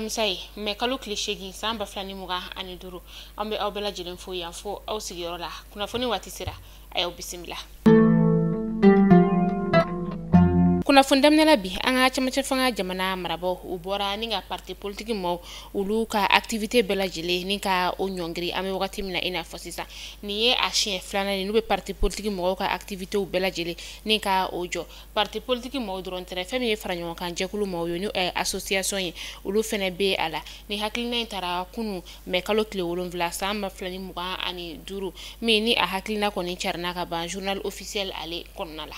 Alamisa ye, mɛ kalo tile 8 san 2025. An bɛ aw bɛɛ lajɛlen fo yan fo aw sigiyɔrɔ la. Kunnafoni waati sera, a y'aw bisimila. Kunnafoni daminɛ la bi, an ka cɛmancɛ fanga jamana marabaaw u bɔra ni ka parti politique maaw olu ka activité bɛɛ lajɛlen ni ka o ɲɔngiri. An bɛ wagati min na i n'a fɔ sisan, nin ye a siɲɛ filanan ye n'u bɛ parti politique mɔgɔw ka activité bɛɛ lajɛlen ni ka o jɔ. Parti politique maaw dɔrɔn tɛ, fɛn min ye fara ɲɔgɔn kan jɛkulu maaw ye, ni association ye, olu fɛnɛ bɛ a la. Ni hakilina in taara kunun mɛ kalo tile 7 san 2025, min ni a hakilina kɔni carinna ka ban journal officiel ale kɔnɔna la.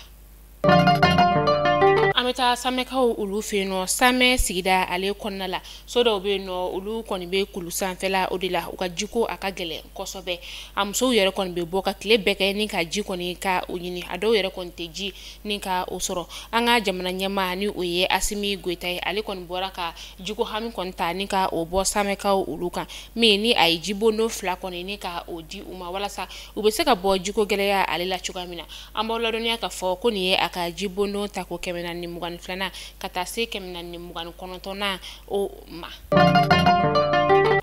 An bɛ taa Samɛkaw olu fɛ yen nɔ. Samɛ sigida ale kɔnɔna la, so dɔw bɛ yen nɔ, olu kɔni bɛ kulu sanfɛla o de la. U ka jiko a ka gɛlɛn kosɛbɛ. A musow yɛrɛ kɔni bɛ bɔ ka tile bɛɛ kɛ ni ka ji kɔni ka o ɲini. A dɔw yɛrɛ kɔni tɛ ji ni ka o sɔrɔ. An ka jamana ɲɛmaa ni o ye Asimi Goyita ye, ale kɔni bɔra ka jiko hami kɔni ta ni ka o bɔ Samɛkaw olu kan, min ni a ye jibondo 2 kɔni ni ka o di u ma walasa u bɛ se ka bɔ jiko gɛlɛya ale la cogoya min na. An b'aw ladɔnniya k'a fɔ ko nin ye a ka jibondo ta ko 422nan ka taa se 429nan o ma.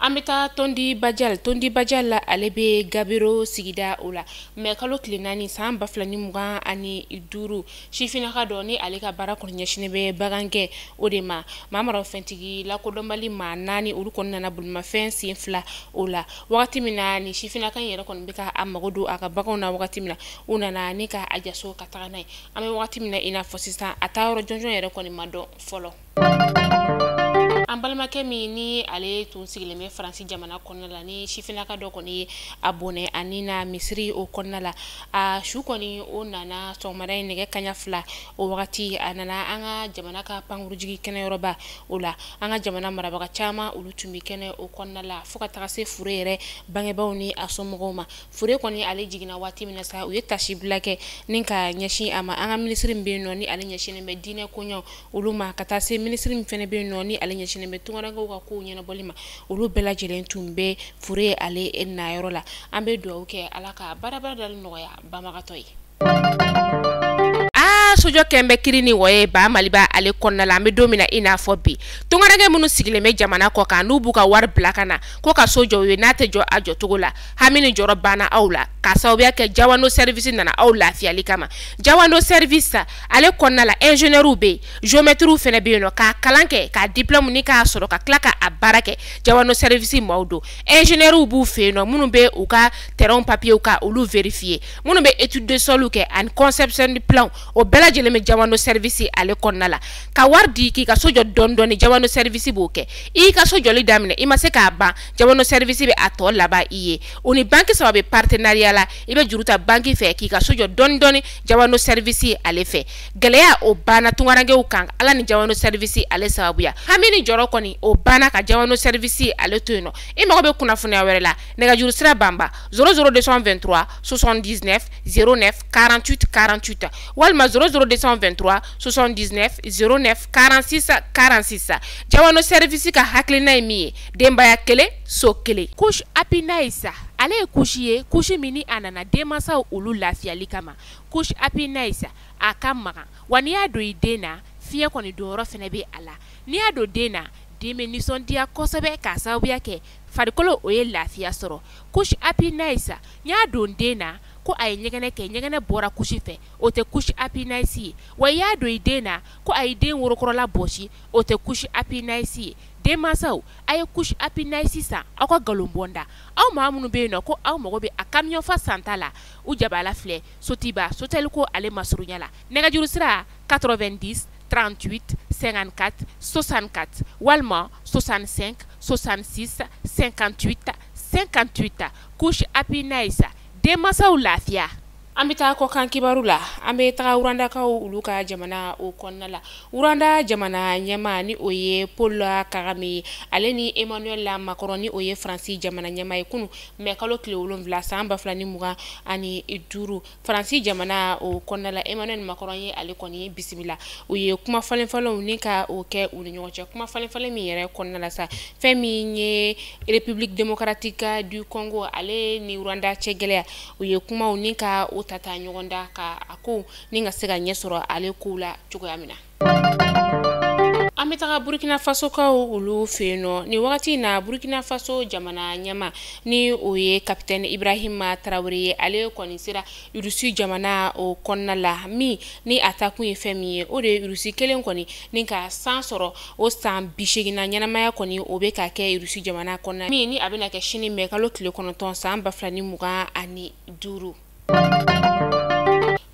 An bɛ taa Tondi Bajal. Tondi Bajal la, ale bɛ Gabero sigida o la. Mɛ kalo tile 4 san 2025, sifinnaka dɔ ni ale ka baara kɔni ɲɛsinnen bɛ bagankɛ o de ma, maa marafɛntigi lakodɔnbali maa 4 olu kɔni nana bolimafɛn sen 2 o la. Wagati min na ni sifinnaka in yɛrɛ kɔni bɛ ka a mago don a ka baganw na, wagati min na u nana ni ka a jaso ka taga n'a ye. An bɛ wagati min na i n'a fɔ sisan, a taa yɔrɔ jɔnjɔn yɛrɛ kɔni ma dɔn fɔlɔ. An balimakɛ min ni ale tun sigilen bɛ Faransi jamana kɔnɔna la, ni sifinnaka dɔ kɔni ye a bɔnɛ a ni na misiri o kɔnɔna la, a su kɔni o nana sɔgɔmada in nɛgɛ kaɲa 2 o wagati. A nana an ka jamana ka pankurujigi kɛnɛyɔrɔba o la. An ka jamana marabaga caman olu tun bɛ kɛnɛ o kɔnɔna la, fo ka taga se fure yɛrɛ bangebaaw ni a somɔgɔw ma. Fure kɔni ale jiginna waati min na sa, u ye tasibila kɛ ni ka ɲɛsin a ma. An ka minisiri min bɛ yen nɔ ni ale ɲɛsinnen bɛ diinɛ koɲɛw olu ma, ka taa se minisiri min fɛnɛ bɛ yen nɔ ni ale ɲɛsinnen bɛ tunkarankew ka kow ɲɛnabɔli ma, olu bɛɛ lajɛlen tun bɛ fure ale nayɔrɔ la. An bɛ dugawu kɛ Ala ka baaraba dali nɔgɔya banbagatɔ ye. Sojɔ kɛn bɛ kiri ni wɔye ba Maliba ale kɔnɔna la. An bɛ don min na i n'a fɔ bi, tunkaranke minnu sigilen bɛ jamana kɔ kan, n'u b'u ka wari bila ka na ko ka so jɔ u ye, n'a tɛ jɔ a jɔcogo la, hami ni jɔrɔ banna aw la k'a sababuya kɛ Jawando service nana aw lafiyali kama. Jawando service ale kɔnɔna la, ingénieurw bɛ yen, géomètrew fɛnɛ bɛ yen nɔ, k'a kalan kɛ, k'a diplôme ni k'a sɔrɔ ka tila k'a baara kɛ. Jawando service maaw don. Ingénieurw b'u fɛ yen nɔ, minnu bɛ u ka terrain papier ka olu vérifier, minnu bɛ étude de sol kɛ ani conception de plan, o bɛɛ lajɛlen bɛ Jawando service ale kɔnɔna la. Ka wari di k'i ka so jɔ dɔɔni dɔɔni, Jawando service b'o kɛ. I ka so jɔli daminɛ, i ma se k'a ban, Jawando service bɛ a tɔ laban i ye. O ni banque 3 bɛ partenariat la, i bɛ juru ta banque fɛ k'i ka so jɔ dɔɔni dɔɔni Jawando service ale fɛ. Gɛlɛya o banna tunkarankew kan Ala ni Jawando service ale sababuya. Hami ni jɔrɔ kɔni o banna ka Jawando service ale to yen nɔ. I mago bɛ kunnafoniya wɛrɛ la, nɛgɛjuru sira banba 00 223 79 09 48 48 walima 00 223 79 09 46 46. Jawando service ka hakilina ye min ye, denbaya kelen so kelen. Couche Happy Nice ale ye couche ye, couche min ni a nana denmansaw olu lafiyali kama. Couche Happy Nice a ka magan, wa n'i y'a don i den na, fiɲɛ kɔni donyɔrɔ fɛnɛ bɛ a la. N'i y'a don den na, den bɛ nisɔndiya kosɛbɛ k'a sababuya kɛ farikolo o ye lafiya sɔrɔ. Couche Happy Nice, n y'a don den na ko a ye ɲɛgɛnɛ kɛ, ɲɛgɛnɛ bɔra couche fɛ, o tɛ couche Happy Nice ye. Wa i y'a don i den na ko a ye den worokɔrɔla bɔsi, o tɛ couche Happy Nice ye. Denmansaw, a ye couche Happy Nice san aw ka nkalon bɔ da. Aw maa minnu bɛ yen nɔ ko aw mago bɛ a camion fa santa la, u jabala filɛ Sotiba Sotel ko ale masurunya la. Nɛgɛjuru sira 90 38 54 64 walima 65 66 58 58. Couche Happy Nice, denmansaw lafiya. An bɛ taa kɔkan kibaru la. An bɛ taga Rwandakaw olu ka jamana o kɔnɔna la. Rwanda jamana ɲɛmaa ni o ye Paul Kagame ye, ale ni Emmanuel Macron ni o ye Faransi jamana ɲɛmaa ye, kunun mɛ kalo tile 7 san 2025, Faransi jamana o kɔnɔna la, Emmanuel Macron ye ale kɔni bisimila. U ye kuma falen falenw ni ka o kɛ u ni ɲɔgɔn cɛ. Kuma falen falen min yɛrɛ kɔnɔna la sa, fɛn min ye République démocratique du Congo ale ni Rwanda cɛ gɛlɛya, u ye kumaw ni ka o ta ta ɲɔgɔn da ka a ko ni ka se ka ɲɛ sɔrɔ ale kow la cogoya min na. An bɛ taga Burkina Fasokaw olu fɛ yen nɔ nin wagati in na. Burkina Faso jamana ɲɛma, ni o ye Capitaine Ibrahima Traoré ye, ale kɔni sera Rusi jamana o kɔnɔna la. Min ni a takun ye fɛn min ye, o de ye Rusi kelen kɔni ni ka san sɔrɔ o san 80na ɲɛnamaya kɔni, o bɛ ka kɛ Rusi jamana kɔnɔna, min ni a bɛna kɛ sini mɛ kalo tile 9 san 2025.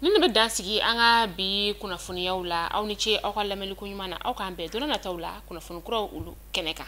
Ni bɛ dan sigi an ka bi kunnafoniyaw la. Aw ni ce aw ka lamɛnliko ɲuman na. Aw k'an bɛn don nataw la kunnafoni kuraw olu kɛnɛ kan.